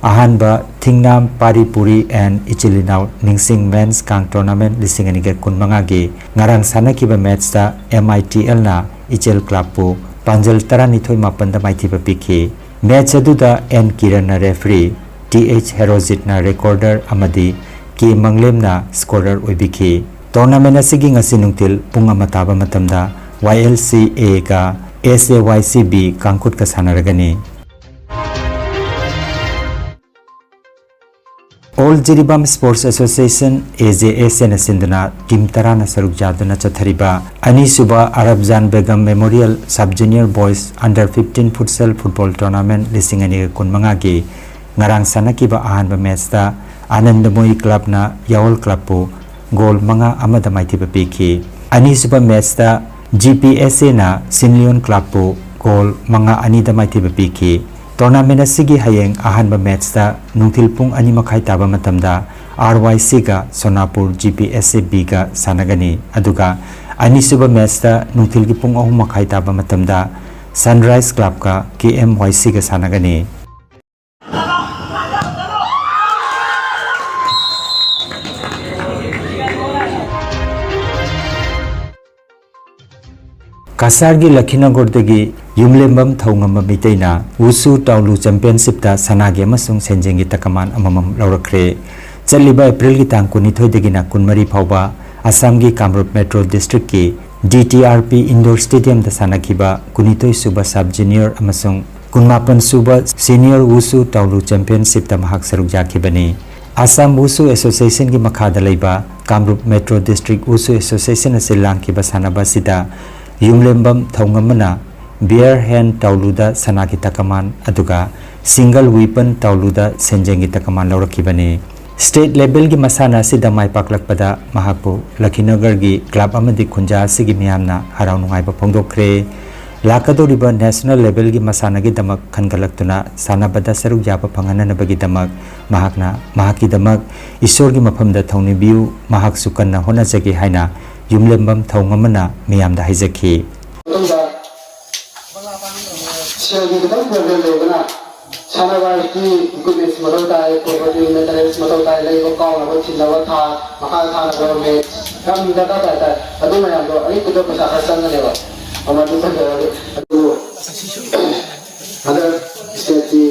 ꯑꯍꯥꯟꯕ ꯊꯤꯡꯅꯥꯝ ꯄꯥꯔꯤ ꯄꯨꯔꯤ ꯑꯦꯟ ꯏꯆꯤꯜ ꯏꯅꯥꯎ ꯅꯤꯡꯁꯤꯡ ꯃꯦꯟꯁ ꯀꯥꯡ ꯇꯣꯔꯅꯥꯃꯦꯟꯠ ꯂꯤꯁꯤꯡ ꯑꯅꯤꯒ ꯀꯨꯟꯃꯉꯥꯒꯤ ꯉꯔꯥꯡ ꯁꯥꯟꯅꯈꯤꯕ ꯃꯦꯠꯁꯇ ꯑꯦꯝ ꯑꯥꯏ ꯇꯤ ꯑꯦꯜꯅ ꯏꯆꯦꯜ ꯀ꯭ꯂꯕꯄꯨ ꯄꯥꯟꯖꯜ ꯇꯔꯥꯅꯤꯊꯣꯏ ꯃꯥꯄꯟꯗ ꯃꯥꯏꯊꯤꯕ ꯄꯤꯈꯤ꯫ ꯃꯦꯠꯁ ꯑꯗꯨꯗ ꯑꯦꯟ ꯀꯤꯔꯟꯅ ꯔꯦꯐ꯭ꯔꯤ, ꯇꯤ ꯑꯩꯆ ꯍꯦꯔꯣꯖꯤꯠꯅ recorder ꯑꯃꯗꯤ ꯀꯦ ꯃꯪꯂꯦꯝꯅ scorer ꯑꯣꯏꯕꯤꯈꯤ꯫ Tournament ꯑꯁꯤꯒꯤ ꯉꯁꯤ ꯅꯨꯡꯊꯤꯜ ꯄꯨꯡ ꯑꯃ ꯇꯥꯕ ꯃꯇꯝꯗ ꯋꯥꯏ L C ꯑꯦꯒ S A Y C B ꯀꯥꯡꯈꯨꯠꯀ ꯁꯥꯟꯅꯔꯒꯅꯤ꯫ All Jiribam Sports Association, A J S A ꯅ ꯁꯤꯟꯗꯨꯅ team ꯇꯔꯥꯅ ꯁꯔꯨꯛ ꯌꯥꯗꯨꯅ ꯆꯠꯊꯔꯤꯕ ꯑꯅꯤꯁꯨꯕ ꯑꯔꯕꯖꯥꯟ Begum Memorial Sub Junior Boys Under fifteen Futsal Football Tournament ꯂꯤꯁꯤꯡ ꯑꯅꯤꯒ ꯀꯨꯟꯃꯉꯥꯒꯤ ꯉꯔꯥꯡ ꯁꯥꯟꯅꯈꯤꯕ ꯑꯍꯥꯟꯕ matchꯇ ꯑꯥꯅꯟꯗꯃꯣꯌꯤ clubꯅ ꯌꯥꯋꯜ clubꯄꯨ goal ꯃꯉꯥ ꯑꯃꯗ ꯃꯥꯏꯊꯤꯕ ꯄꯤꯈꯤ꯫ ꯑꯅꯤꯁꯨꯕ matchꯇ G P S Aꯅ ꯁꯤꯟꯂꯤꯌꯣꯟ clubꯄꯨ goal ꯃꯉꯥ ꯑꯅꯤꯗ ꯃꯥꯏꯊꯤꯕ ꯄꯤꯈꯤ꯫ Tournament ꯑꯁꯤꯒꯤ ꯍꯌꯦꯡ ꯑꯍꯥꯟꯕ matchꯇ ꯅꯨꯡꯊꯤꯜ ꯄꯨꯡ ꯑꯅꯤ ꯃꯈꯥꯏ ꯇꯥꯕ ꯃꯇꯝꯗ R Y Cꯒ ꯁꯣꯅꯥꯄꯨꯔ G P S A Bꯒ ꯁꯥꯟꯅꯒꯅꯤ꯫ ꯑꯗꯨꯒ ꯑꯅꯤꯁꯨꯕ matchꯇ ꯅꯨꯡꯊꯤꯜꯒꯤ ꯄꯨꯡ ꯑꯍꯨꯝ ꯃꯈꯥꯏ ꯇꯥꯕ ꯃꯇꯝꯗ Sunrise Clubꯀ K M Y Cꯒ ꯁꯥꯟꯅꯒꯅꯤ꯫ ꯀꯁꯥꯔꯒꯤ ꯂꯈꯤꯅꯒꯔꯗꯒꯤ ꯌꯨꯝꯂꯦꯝꯕꯝ ꯊꯧꯉꯝꯕ ꯃꯤꯇꯩꯅ ꯋꯨꯁꯨ ꯇꯥꯎꯂꯨ championshipꯇ ꯁꯅꯥꯒꯤ ꯑꯃꯁꯨꯡ ꯁꯦꯟꯖꯦꯡꯒꯤ ꯇꯀꯃꯥꯟ ꯑꯃꯃꯝ ꯂꯧꯔꯛꯈ꯭ꯔꯦ꯫ ꯆꯠꯂꯤꯕ ꯑꯦꯄ꯭ꯔꯤꯜꯒꯤ ꯇꯥꯡ ꯀꯨꯟꯅꯤꯊꯣꯏꯗꯒꯤꯅ ꯀꯨꯟꯃꯔꯤ ꯐꯥꯎꯕ ꯑꯁꯥꯝꯒꯤ ꯀꯥꯃꯔꯨꯞ Metro Districtꯀꯤ D T R P Indoor Stadiumꯗ ꯁꯥꯟꯅꯈꯤꯕ ꯀꯨꯟꯅꯤꯊꯣꯏ ꯁꯨꯕ Sub Junior ꯑꯃꯁꯨꯡ ꯀꯨꯟꯃꯥꯄꯟ ꯁꯨꯕ Senior ꯋꯨꯁꯨ ꯇꯥꯎꯂꯨ championshipꯇ ꯃꯍꯥꯛ ꯁꯔꯨꯛ ꯌꯥꯈꯤꯕꯅꯤ꯫ ꯑꯁꯥꯝ ꯋꯨꯁꯨ Associationꯒꯤ ꯃꯈꯥꯗ ꯂꯩꯕ ꯀꯥꯃꯔꯨꯞ Metro District ꯋꯨꯁꯨ Association ꯑꯁꯤ ꯂꯥꯡꯈꯤꯕ ꯁꯥꯟꯅꯕ ꯑꯁꯤꯗ ꯌꯨꯝꯂꯦꯝꯕꯝ ꯊꯧꯉꯝꯕꯅ bare hand ꯇꯥꯎꯂꯨꯗ ꯁꯅꯥꯒꯤ ꯇꯀꯃꯥꯟ ꯑꯗꯨꯒ single weapon ꯇꯥꯎꯂꯨꯗ ꯁꯦꯟꯖꯦꯡꯒꯤ ꯇꯀꯃꯥꯟ ꯂꯧꯔꯛꯈꯤꯕꯅꯤ꯫ State levelꯒꯤ ꯃꯁꯥꯟꯅ ꯑꯁꯤꯗ ꯃꯥꯏ ꯄꯥꯛꯂꯛꯄꯗ ꯃꯍꯥꯛꯄꯨ ꯂꯈꯤꯅꯒꯔꯒꯤ club ꯑꯃꯗꯤ ꯈꯨꯟꯖꯥ ꯑꯁꯤꯒꯤ ꯃꯤꯌꯥꯝꯅ ꯍꯔꯥꯎ ꯅꯨꯡꯉꯥꯏꯕ ꯐꯣꯡꯗꯣꯛꯈ꯭ꯔꯦ꯫ ꯂꯥꯛꯀꯗꯧꯔꯤꯕ national levelꯒꯤ ꯃꯁꯥꯟꯅꯒꯤꯗꯃꯛ ꯈꯟꯒꯠꯂꯛꯇꯨꯅ ꯁꯥꯟꯅꯕꯗ ꯁꯔꯨꯛ ꯌꯥꯕ ꯐꯪꯍꯟꯅꯅꯕꯒꯤꯗꯃꯛ ꯃꯍꯥꯛꯅ, ꯃꯍꯥꯛꯀꯤꯗꯃꯛ ꯏꯁꯣꯔꯒꯤ ꯃꯐꯝꯗ ꯊꯧꯅꯤꯕꯤꯌꯨ, ꯃꯍꯥꯛꯁꯨ ꯀꯟꯅ ꯍꯣꯠꯅꯖꯒꯦ ꯍꯥꯏꯅ ꯌꯨꯝꯂꯦꯝꯕꯝ ꯊꯧꯉꯝꯕꯅ ꯃꯤꯌꯥꯝꯗ ꯍꯥꯏꯖꯈꯤ꯫ ꯃꯇꯨꯡꯗ ꯁꯦꯜꯒꯤ ꯈꯤꯇꯪ problem ꯂꯩꯕꯅ ꯁꯥꯟꯅꯕ ꯍꯥꯏꯁꯤꯗꯤ equipments ꯃꯊꯧ ꯇꯥꯏ, property materials ꯃꯊꯧ ꯇꯥꯏ, ꯂꯩꯕ ꯀꯥꯎꯅꯕ ꯊꯤꯟꯅꯕ ꯊꯥ ꯃꯈꯥ ꯊꯥꯅꯕ ꯃꯦꯠ ꯌꯥꯝ ꯗꯔꯀꯥꯔ ꯇꯥꯏ ꯇꯥꯏ꯫ ꯑꯗꯨ ꯃꯌꯥꯝꯗꯣ ꯑꯌꯨꯛꯇꯨꯗ ꯄꯩꯁꯥ ꯈꯔ ꯆꯪꯒꯅꯦꯕ꯫ ꯃꯃꯜꯗꯤ ꯐꯖꯔꯗꯤ ꯑꯗꯨ ꯍꯟꯗꯛ stateꯀꯤ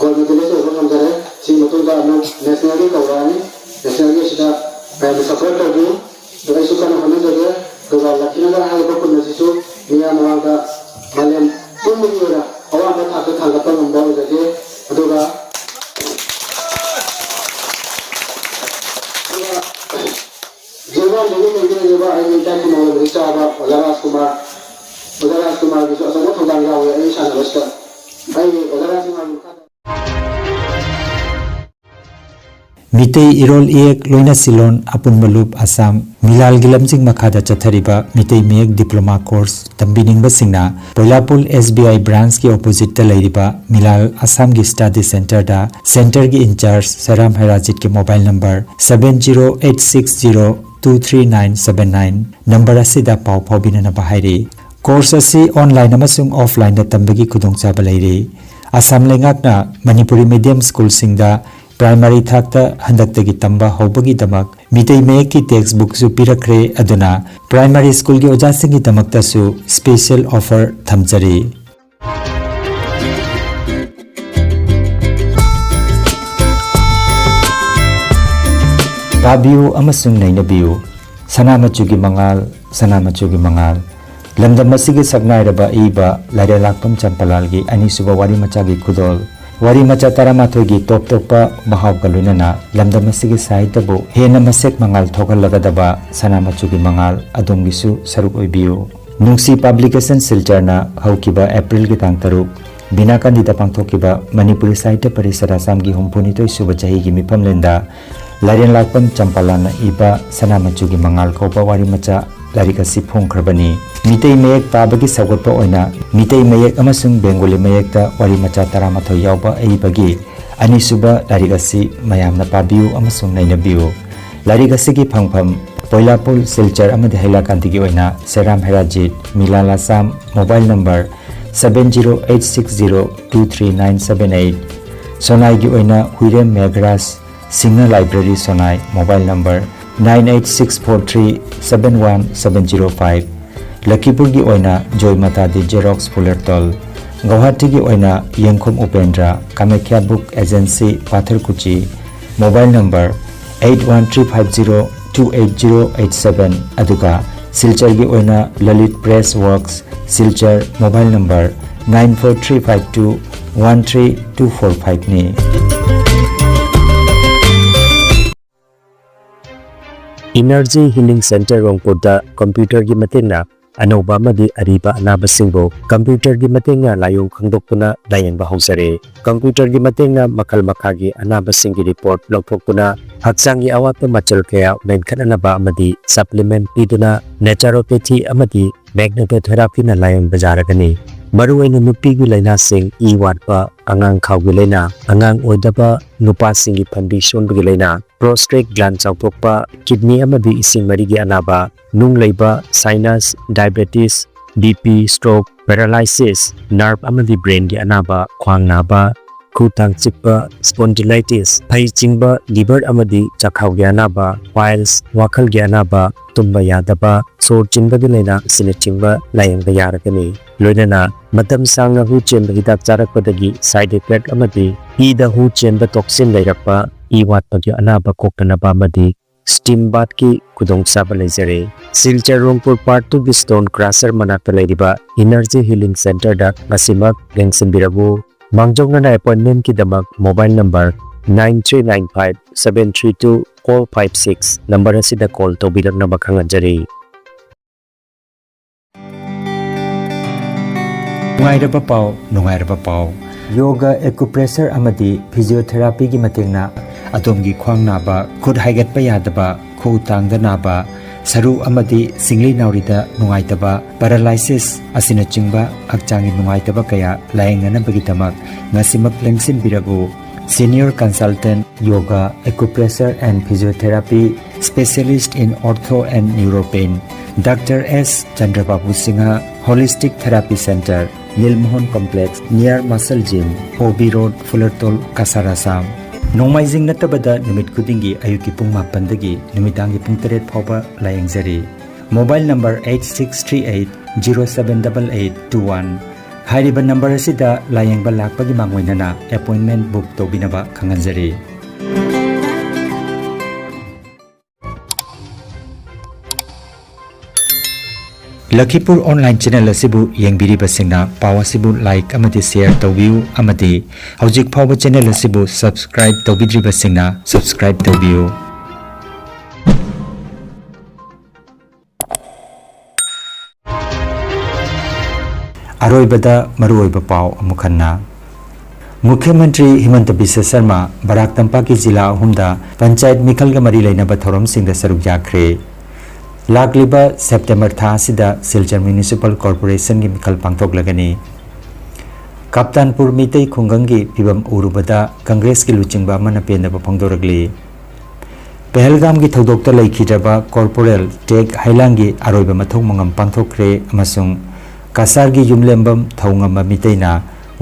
gold medalist ꯑꯣꯏꯕ ꯉꯝꯖꯔꯦ꯫ ꯁꯤ ꯃꯇꯨꯡꯗ ꯑꯃꯨꯛ ꯅꯦꯁꯅꯦꯜꯒꯤ ꯀꯧꯔꯛꯑꯅꯤ꯫ ꯅꯦꯁꯅꯦꯜꯒꯤ ꯁꯤꯗ ꯃꯌꯥꯝꯅ ꯁꯄꯣꯔꯠ ꯇꯧꯕꯤꯌꯨ꯫ ꯑꯗꯨꯒ ꯑꯩꯁꯨ ꯀꯟꯅ ꯍꯣꯠꯅꯖꯒꯦ꯫ ꯑꯗꯨꯒ ꯂꯛꯈꯤꯅꯒꯔ ꯍꯥꯏꯔꯤꯕ ꯈꯨꯟ ꯑꯁꯤꯁꯨ ꯃꯤꯌꯥꯝ ꯃꯃꯥꯡꯗ ꯃꯥꯂꯦꯝ ꯄꯨꯝꯕꯒꯤ ꯑꯣꯏꯅ ꯑꯋꯥꯡꯕ ꯊꯥꯛꯇ ꯊꯥꯡꯒꯠꯄ ꯉꯝꯕ ꯑꯣꯏꯖꯒꯦ꯫ ꯑꯗꯨꯒ ꯑꯗꯨꯒ ꯖꯤꯔꯤꯕꯥꯝꯗꯒꯤ ꯂꯩꯕꯤꯔꯛꯂꯤꯕ ꯑꯩꯒꯤ ꯏꯇꯥꯏ ꯈꯨꯃꯥꯡ ꯂꯩꯕꯗ ꯆꯥꯕ ꯑꯣꯖꯥ ꯔꯥꯖꯀꯨꯃꯥꯔ, ꯑꯣꯖꯥ ꯔꯥꯖꯀꯨꯃꯥꯔꯒꯤꯁꯨ ꯑꯆꯧꯕ ꯊꯧꯗꯥꯡ ꯌꯥꯎꯏ ꯑꯩꯒꯤ ꯁꯥꯟꯅꯕꯁꯤꯗ꯫ ꯑꯩ ꯑꯣꯖꯥ ꯔꯥꯖꯀꯨꯃꯥꯔꯒꯤ ꯃꯈꯥꯗ ꯃꯤꯇꯩ ꯏꯔꯣꯜ ꯏꯌꯦꯛ ꯂꯣꯏꯅ ꯁꯤꯂꯣꯟ ꯑꯄꯨꯟꯕ ꯂꯨꯞ ꯑꯁꯥꯝ ꯃꯤꯂꯥꯜꯒꯤ ꯂꯝꯖꯤꯡ ꯃꯈꯥꯗ ꯆꯠꯊꯔꯤꯕ ꯃꯤꯇꯩ ꯃꯌꯦꯛ ꯗꯤꯄ꯭ꯂꯣꯃꯥ ꯀꯣꯔꯁ ꯇꯝꯕꯤꯅꯤꯡꯕꯁꯤꯡꯅ ꯄꯣꯏꯂꯥꯄꯨꯜ ꯑꯦꯁ ꯕꯤ ꯑꯥꯏ ꯕ꯭ꯔꯥꯟꯁꯀꯤ ꯑꯣꯄꯣꯖꯤꯠꯇ ꯂꯩꯔꯤꯕ ꯃꯤꯂꯥꯜ ꯑꯁꯥꯝꯒꯤ ꯁ꯭ꯇꯗꯤ ꯁꯦꯟꯇꯔꯗ ꯁꯦꯟꯇꯔꯒꯤ ꯏꯟꯆꯥꯔꯖ ꯁꯦꯔꯥꯝ ꯍꯦꯔꯥꯖꯤꯠꯀꯤ mobile number seven zero eight six zero two three nine seven nine number ꯑꯁꯤꯗ ꯄꯥꯎ ꯐꯥꯎꯕꯤꯅꯅꯕ ꯍꯥꯏꯔꯤ꯫ ꯀꯣꯔꯁ ꯑꯁꯤ ꯑꯣꯟꯂꯥꯏꯟ ꯑꯃꯁꯨꯡ ꯑꯣꯐꯂꯥꯏꯟꯗ ꯇꯝꯕꯒꯤ ꯈꯨꯗꯣꯡꯆꯥꯕ ꯂꯩꯔꯤ꯫ ꯑꯁꯥꯝ ꯂꯩꯉꯥꯛꯅ ꯃꯅꯤꯄꯨꯔꯤ ꯃꯤꯗꯤꯌꯝ ꯁ꯭ꯀꯨꯜꯁꯤꯡꯗ ꯄ꯭ꯔꯥꯏꯃꯥꯔꯤ ꯊꯥꯛꯇ ꯍꯟꯗꯛꯇꯒꯤ ꯇꯝꯕ ꯍꯧꯕꯒꯤꯗꯃꯛ ꯃꯤꯇꯩ ꯃꯌꯦꯛꯀꯤ ꯇꯦꯛꯁ ꯕꯨꯛꯁꯨ ꯄꯤꯔꯛꯈ꯭ꯔꯦ꯫ ꯑꯗꯨꯅ ꯄ꯭ꯔꯥꯏꯃꯥꯔꯤ ꯁ꯭ꯀꯨꯜꯒꯤ ꯑꯣꯖꯥꯁꯤꯡꯒꯤꯗꯃꯛꯇꯁꯨ ꯁ꯭ꯄꯦꯁꯤꯌꯦꯜ ꯑꯣꯐꯔ ꯊꯝꯖꯔꯤ꯫ ꯇꯥꯕꯤꯌꯨ ꯑꯃꯁꯨꯡ ꯅꯩꯅꯕꯤꯌꯨ꯫ ꯁꯅꯥ ꯃꯆꯨꯒꯤ ꯃꯉꯥꯜ, ꯁꯅꯥ ꯃꯆꯨꯒꯤ ꯃꯉꯥꯜ꯫ ꯂꯝꯗꯝ ꯑꯁꯤꯒꯤ ꯁꯛꯅꯥꯏꯔꯕ ꯑꯏꯕ ꯂꯥꯏꯔꯦꯜꯂꯥꯛꯄꯝ ꯆꯝꯄꯂꯥꯜꯒꯤ ꯑꯅꯤꯁꯨꯕ ꯋꯥꯔꯤ ꯃꯆꯥꯒꯤ ꯈꯨꯗꯣꯜ꯫ ꯋꯥꯔꯤ ꯃꯆꯥ ꯇꯔꯥꯃꯥꯊꯣꯏꯒꯤ ꯇꯣꯞ ꯇꯣꯞꯄ ꯃꯍꯥꯎꯒ ꯂꯣꯏꯅꯅ ꯂꯝꯗꯝ ꯑꯁꯤꯒꯤ ꯁꯥꯍꯤꯇ꯭ꯌꯕꯨ ꯍꯦꯟꯅ ꯃꯁꯦꯛ ꯃꯉꯥꯜ ꯊꯣꯛꯍꯜꯂꯒꯗꯕ ꯁꯅꯥ ꯃꯆꯨꯒꯤ ꯃꯉꯥꯜ ꯑꯗꯣꯝꯒꯤꯁꯨ ꯁꯔꯨꯛ ꯑꯣꯏꯕꯤꯌꯨ꯫ ꯅꯨꯡꯁꯤ ꯄꯕ꯭ꯂꯤꯀꯦꯁꯟ ꯁꯤꯜꯆꯔꯅ ꯍꯧꯈꯤꯕ ꯑꯦꯄ꯭ꯔꯤꯜꯒꯤ ꯇꯥꯡ ꯇꯔꯨꯛ, ꯕꯤꯅꯥꯀꯥꯟꯗꯤꯗ ꯄꯥꯡꯊꯣꯛꯈꯤꯕ ꯃꯅꯤꯄꯨꯔꯤ ꯁꯥꯍꯤꯇ꯭ꯌ ꯄꯔꯤꯁꯠ ꯑꯁꯥꯝꯒꯤ ꯍꯨꯝꯐꯨꯅꯤꯊꯣꯏ ꯁꯨꯕ ꯆꯍꯤꯒꯤ ꯃꯤꯐꯝꯂꯦꯟꯗ ꯂꯥꯏꯔꯦꯟꯂꯥꯛꯄꯝ ꯆꯝꯄꯥꯂꯥꯟꯅ ꯏꯕ ꯁꯅꯥ ꯃꯆꯨꯒꯤ ꯃꯉꯥꯜ ꯀꯧꯕ ꯋꯥꯔꯤ ꯃꯆꯥ ꯂꯥꯏꯔꯤꯛ ꯑꯁꯤ ꯐꯣꯡꯈ꯭ꯔꯕꯅꯤ꯫ ꯃꯤꯇꯩ ꯃꯌꯦꯛ ꯄꯥꯕꯒꯤ ꯁꯧꯒꯠꯄ ꯑꯣꯏꯅ ꯃꯤꯇꯩ ꯃꯌꯦꯛ ꯑꯃꯁꯨꯡ ꯕꯦꯡꯒꯣꯂꯤ ꯃꯌꯦꯛꯇ ꯋꯥꯔꯤ ꯃꯆꯥ ꯇꯔꯥꯃꯥꯊꯣꯏ ꯌꯥꯎꯕ ꯑꯏꯕꯒꯤ ꯑꯅꯤꯁꯨꯕ ꯂꯥꯏꯔꯤꯛ ꯑꯁꯤ ꯃꯌꯥꯝꯅ ꯄꯥꯕꯤꯌꯨ ꯑꯃꯁꯨꯡ ꯅꯩꯅꯕꯤꯌꯨ꯫ ꯂꯥꯏꯔꯤꯛ ꯑꯁꯤꯒꯤ ꯐꯪꯐꯝ ꯄꯣꯏꯂꯥꯄꯨꯜ, ꯁꯤꯜꯆꯔ ꯑꯃꯗꯤ ꯍꯩꯂꯥꯀꯥꯟꯗꯤꯒꯤ ꯑꯣꯏꯅ ꯁꯦꯔꯥꯝ ꯍꯦꯔꯥꯖꯤꯠ, ꯃꯤꯂꯥꯜ Assam, mobile number seven zero eight six zero two three nine seven eight꯫ ꯁꯣꯅꯥꯏꯒꯤ ꯑꯣꯏꯅ Huirem Meghraj, Singh library Sonai, mobile number nine eight six four three seven one seven zero five꯫ ꯂꯈꯤꯄꯨꯔꯒꯤ ꯑꯣꯏꯅ ꯖꯣꯏꯃꯇꯥ ꯗꯤ ꯖꯦꯔꯣꯛꯁ ꯐꯨꯂꯔꯇꯣꯜ, ꯒꯧꯍꯥꯇꯤꯒꯤ ꯑꯣꯏꯅ Yengkhom Upendra, Kamakhya book agency, Patharkuchi, mobile number eight one three five zero two eight zero eight seven, ꯑꯗꯨꯒ ꯁꯤꯜꯆꯔꯒꯤ ꯑꯣꯏꯅ Lalit press works, Silchar, mobile number nine four three five two one three two four five ꯅꯤ꯫ Energy Healing Center ꯔꯣꯡꯄꯨꯔꯗ ꯀꯝꯄ꯭ꯌꯨꯇꯔꯒꯤ ꯃꯇꯦꯡꯅ ꯑꯅꯧꯕ ꯑꯃꯗꯤ ꯑꯔꯤꯕ ꯑꯅꯥꯕꯁꯤꯡꯕꯨ ꯀꯝꯄ꯭ꯌꯨꯇꯔꯒꯤ ꯃꯇꯦꯡꯅ ꯂꯥꯏꯑꯣꯡ ꯈꯪꯗꯣꯛꯇꯨꯅ ꯂꯥꯌꯦꯡꯕ ꯍꯧꯖꯔꯦ꯫ ꯀꯝꯄ꯭ꯌꯨꯇꯔꯒꯤ ꯃꯇꯦꯡꯅ ꯃꯈꯜ ꯃꯈꯥꯒꯤ ꯑꯅꯥꯕꯁꯤꯡꯒꯤ ꯔꯤꯄꯣꯔꯠ ꯂꯧꯊꯣꯛꯇꯨꯅ ꯍꯛꯆꯥꯡꯒꯤ ꯑꯋꯥꯠꯄ ꯃꯆꯜ ꯀꯌꯥ ꯃꯦꯟꯈꯠꯅꯅꯕ ꯑꯃꯗꯤ ꯁꯄ꯭ꯂꯤꯃꯦꯟꯠ ꯄꯤꯗꯨꯅ ꯅꯦꯆꯔꯣꯄꯦꯊꯤ ꯑꯃꯗꯤ ꯃꯦꯒꯅꯦꯇꯣꯊꯦꯔꯥꯄꯤꯅ ꯂꯥꯌꯦꯡꯕ ꯌꯥꯔꯒꯅꯤ꯫ ꯃꯔꯨꯑꯣꯏꯅ ꯅꯨꯄꯤꯒꯤ ꯂꯥꯏꯅꯥꯁꯤꯡ, ꯏ ꯋꯥꯠꯄ, ꯑꯉꯥꯡ ꯈꯥꯎꯒꯤ ꯂꯥꯏꯅꯥ, ꯑꯉꯥꯡ ꯑꯣꯏꯗꯕ, ꯅꯨꯄꯥꯁꯤꯡꯒꯤ ꯐꯟꯕꯤ ꯁꯣꯟꯕꯒꯤ ꯂꯥꯏꯅꯥ, ꯄ꯭ꯔꯣꯁꯇꯦꯠ ꯒ꯭ꯂꯥꯟ ꯆꯥꯎꯊꯣꯛꯄ, ꯀꯤꯗꯅꯤ ꯑꯃꯗꯤ ꯏꯁꯤꯡ ꯃꯔꯤꯒꯤ ꯑꯅꯥꯕ, ꯅꯨꯡ ꯂꯩꯕ, sinus, diabetes, B P, stroke, paralysis, nerve ꯑꯃꯗꯤ ꯕ꯭ꯔꯦꯟꯒꯤ ꯑꯅꯥꯕ, ꯈ꯭ꯋꯥꯡ ꯅꯥꯕ, ꯈꯨ ꯇꯥꯡ ꯆꯤꯛꯄ, ꯁ꯭ꯄꯣꯟꯗꯤꯂꯥꯏꯇꯤꯁ, ꯐꯩ ꯆꯤꯡꯕ, ꯂꯤꯚꯔ ꯑꯃꯗꯤ ꯆꯥꯛꯈꯥꯎꯒꯤ ꯑꯅꯥꯕ, ꯄꯥꯏꯜꯁ, ꯋꯥꯈꯜꯒꯤ ꯑꯅꯥꯕ, ꯇꯨꯝꯕ ꯌꯥꯗꯕ, ꯁꯣꯔ ꯆꯤꯟꯕꯒꯤ ꯂꯥꯏꯅꯥ ꯑꯁꯤꯅꯆꯤꯡꯕ ꯂꯥꯌꯦꯡꯕ ꯌꯥꯔꯒꯅꯤ꯫ ꯂꯣꯏꯅꯅ ꯃꯇꯝ ꯁꯥꯡꯅ ꯍꯨ ꯆꯦꯟꯕ ꯍꯤꯗꯥꯛ ꯆꯥꯔꯛꯄꯗꯒꯤ ꯁꯥꯏꯗ ꯏꯐꯦꯛ ꯑꯃꯗꯤ ꯏꯗ ꯍꯨ ꯆꯦꯟꯕ ꯇꯣꯛꯁꯤꯟ ꯂꯩꯔꯛꯄ, ꯏ ꯋꯥꯠꯄꯒꯤ ꯑꯅꯥꯕ ꯀꯣꯛꯇꯅꯕ ꯑꯃꯗꯤ ꯁ꯭ꯇꯤꯝ ꯕꯥꯊꯀꯤ ꯈꯨꯗꯣꯡꯆꯥꯕ ꯂꯩꯖꯔꯦ꯫ ꯁꯤꯜꯆꯔ ꯔꯣꯡꯄꯨꯔ ꯄꯥꯔꯠ ꯇꯨꯒꯤ ꯁ꯭ꯇꯣꯟ ꯀ꯭ꯔꯁꯔ ꯃꯅꯥꯛꯇ ꯂꯩꯔꯤꯕ ꯏꯅꯔꯖꯤ ꯍꯤꯂꯤꯡ ꯁꯦꯟꯇꯔꯗ ꯉꯁꯤꯃꯛ ꯌꯦꯡꯁꯤꯟꯕꯤꯔꯛꯎ꯫ ꯃꯥꯡꯖꯧꯅꯅ ꯑꯦꯄꯣꯏꯟꯃꯦꯟꯠꯀꯤꯗꯃꯛ mobile number nine three nine five seven three two four five six number ꯑꯁꯤꯗ ꯀꯣꯜ ꯇꯧꯕꯤꯔꯛꯅꯕ ꯈꯪꯍꯟꯖꯔꯤ꯫ ꯅꯨꯡꯉꯥꯏꯔꯕ ꯄꯥꯎ, ꯅꯨꯡꯉꯥꯏꯔꯕ ꯄꯥꯎ꯫ ꯌꯣꯒ, ꯑꯦꯀꯨꯄ꯭ꯔꯦꯁꯔ ꯑꯃꯗꯤ ꯐꯤꯖꯤꯑꯣꯊꯦꯔꯥꯄꯤꯒꯤ ꯃꯇꯦꯡꯅ ꯑꯗꯣꯝꯒꯤ ꯈ꯭ꯋꯥꯡ ꯅꯥꯕ, ꯈꯨꯠ ꯍꯥꯏꯒꯠꯄ ꯌꯥꯗꯕ, ꯈꯨꯎ ꯇꯥꯡꯗ ꯅꯥꯕ, ꯁꯔꯨ ꯑꯃꯗꯤ ꯁꯤꯡꯂꯤ ꯅꯥꯎꯔꯤꯗ ꯅꯨꯡꯉꯥꯏꯇꯕ, ꯄꯦꯔꯥꯂꯥꯏꯁꯤꯁ ꯑꯁꯤꯅꯆꯤꯡꯕ ꯍꯛꯆꯥꯡꯒꯤ ꯅꯨꯡꯉꯥꯏꯇꯕ ꯀꯌꯥ ꯂꯥꯌꯦꯡꯅꯅꯕꯒꯤꯗꯃꯛ ꯉꯁꯤꯃꯛ ꯂꯦꯡꯁꯤꯟꯕꯤꯔꯛꯎ꯫ Senior Consultant Yoga, Acupressure and Physiotherapy, Specialist in Ortho and Neuropain, Doctor S Chandrababu Singha, Holistic Therapy Center, Nilmohan Complex, near Muscle Gym, O B Road, Fulartol, Kasar, Assam. ꯅꯣꯡꯃꯥꯏꯖꯤꯡ ꯅꯠꯇꯕꯗ ꯅꯨꯃꯤꯠ ꯈꯨꯗꯤꯡꯒꯤ ꯑꯌꯨꯛꯀꯤ ꯄꯨꯡ ꯃꯥꯄꯟꯗꯒꯤ ꯅꯨꯃꯤꯗꯥꯡꯒꯤ ꯄꯨꯡ ꯇꯔꯦꯠ ꯐꯥꯎꯕ ꯂꯥꯌꯦꯡꯖꯔꯤ꯫ Mobile number eight six three eight zero seven eight eight two one꯫ ꯍꯥꯏꯔꯤꯕ ꯅꯝꯕꯔ ꯑꯁꯤꯗ ꯂꯥꯌꯦꯡꯕ ꯂꯥꯛꯄꯒꯤ ꯃꯥꯡꯑꯣꯏꯅꯅ ꯑꯦꯄꯣꯏꯟꯃꯦꯟ ꯕꯨꯛ ꯇꯧꯕꯤꯅꯕ ꯈꯪꯍꯟꯖꯔꯤ꯫ ꯂꯈꯤꯄꯨꯔ ꯑꯣꯟꯂꯥꯏꯟ ꯆꯦꯅꯦꯜ ꯑꯁꯤꯕꯨ ꯌꯦꯡꯕꯤꯔꯤꯕꯁꯤꯡꯅ ꯄꯥꯎ ꯑꯁꯤꯕꯨ ꯂꯥꯏꯛ ꯑꯃꯗꯤ ꯁꯦꯌꯔ ꯇꯧꯕꯤꯌꯨ ꯑꯃꯗꯤ ꯍꯧꯖꯤꯛ ꯐꯥꯎꯕ ꯆꯦꯅꯦꯜ ꯑꯁꯤꯕꯨ ꯁꯕꯁꯀ꯭ꯔꯥꯏꯕ ꯇꯧꯕꯤꯗ꯭ꯔꯤꯕꯁꯤꯡꯅ ꯁꯕꯁꯀ꯭ꯔꯥꯏꯕ ꯇꯧꯕꯤꯌꯨ꯫ ꯑꯔꯣꯏꯕꯗ ꯃꯔꯨꯑꯣꯏꯕ ꯄꯥꯎ ꯑꯃꯨꯛ ꯍꯟꯅ꯫ ꯃꯨꯈ꯭ꯌ ꯃꯟꯇ꯭ꯔꯤ ꯍꯤꯃꯟꯇ ꯕꯤꯁ꯭ꯋ ꯁꯔꯃ ꯕꯔꯥꯛ ꯇꯝꯄꯥꯛꯀꯤ ꯖꯤꯂꯥ ꯑꯍꯨꯝꯗ ꯄꯟꯆꯥꯌꯠ ꯃꯤꯈꯜꯒ ꯃꯔꯤ ꯂꯩꯅꯕ ꯊꯧꯔꯝꯁꯤꯡꯗ ꯁꯔꯨꯛ ꯌꯥꯈ꯭ꯔꯦ꯫ ꯂꯥꯛꯂꯤꯕ ꯁꯦꯞꯇꯦꯝꯕꯔ ꯊꯥ ꯑꯁꯤꯗ ꯁꯤꯜꯆꯔ ꯃ꯭ꯌꯨꯅꯤꯁꯤꯄꯥꯜ ꯀꯣꯔꯄꯣꯔꯦꯁꯟꯒꯤ ꯃꯤꯈꯜ ꯄꯥꯡꯊꯣꯛꯂꯒꯅꯤ꯫ ꯀꯥꯞꯇꯥꯟꯄꯨꯔ ꯃꯤꯇꯩ ꯈꯨꯡꯒꯪꯒꯤ ꯐꯤꯕꯝ ꯎꯔꯨꯕꯗ ꯀꯪꯒ꯭ꯔꯦꯁꯀꯤ ꯂꯨꯆꯤꯡꯕ ꯑꯃꯅ ꯄꯦꯟꯗꯕ ꯐꯣꯡꯗꯣꯔꯛꯂꯤ꯫ ꯄꯍꯜꯒꯥꯝꯒꯤ ꯊꯧꯗꯣꯛꯇ ꯂꯩꯈꯤꯗ꯭ꯔꯕ ꯀꯣꯔꯄꯣꯔꯦꯜ ꯇꯦꯛ ꯍꯩꯂꯥꯡꯒꯤ ꯑꯔꯣꯏꯕ ꯃꯊꯧ ꯃꯉꯝ ꯄꯥꯡꯊꯣꯛꯈ꯭ꯔꯦ ꯑꯃꯁꯨꯡ ꯀꯁꯥꯔꯒꯤ ꯌꯨꯝꯂꯦꯝꯕꯝ ꯊꯧꯉꯝꯕ ꯃꯤꯇꯩꯅ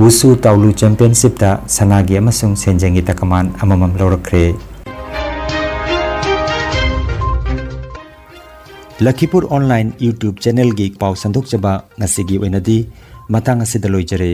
ꯋꯨꯁꯨ ꯇꯥꯎꯂꯨ ꯆꯦꯝꯄꯤꯌꯟꯁꯤꯞꯇ ꯁꯅꯥꯒꯤ ꯑꯃꯁꯨꯡ ꯁꯦꯟꯖꯦꯡꯒꯤ ꯇꯀꯃꯥꯟ ꯑꯃꯃꯝ ꯂꯧꯔꯛꯈ꯭ꯔꯦ꯫ ꯂꯈꯤꯄꯨꯔ ꯑꯣꯟꯂꯥꯏꯟ YouTube ꯆꯦꯅꯦꯜꯒꯤ ꯄꯥꯎ ꯁꯟꯗꯣꯛꯆꯕ ꯉꯁꯤꯒꯤ ꯑꯣꯏꯅꯗꯤ ꯃꯇꯥꯡ ꯑꯁꯤꯗ ꯂꯣꯏꯖꯔꯦ꯫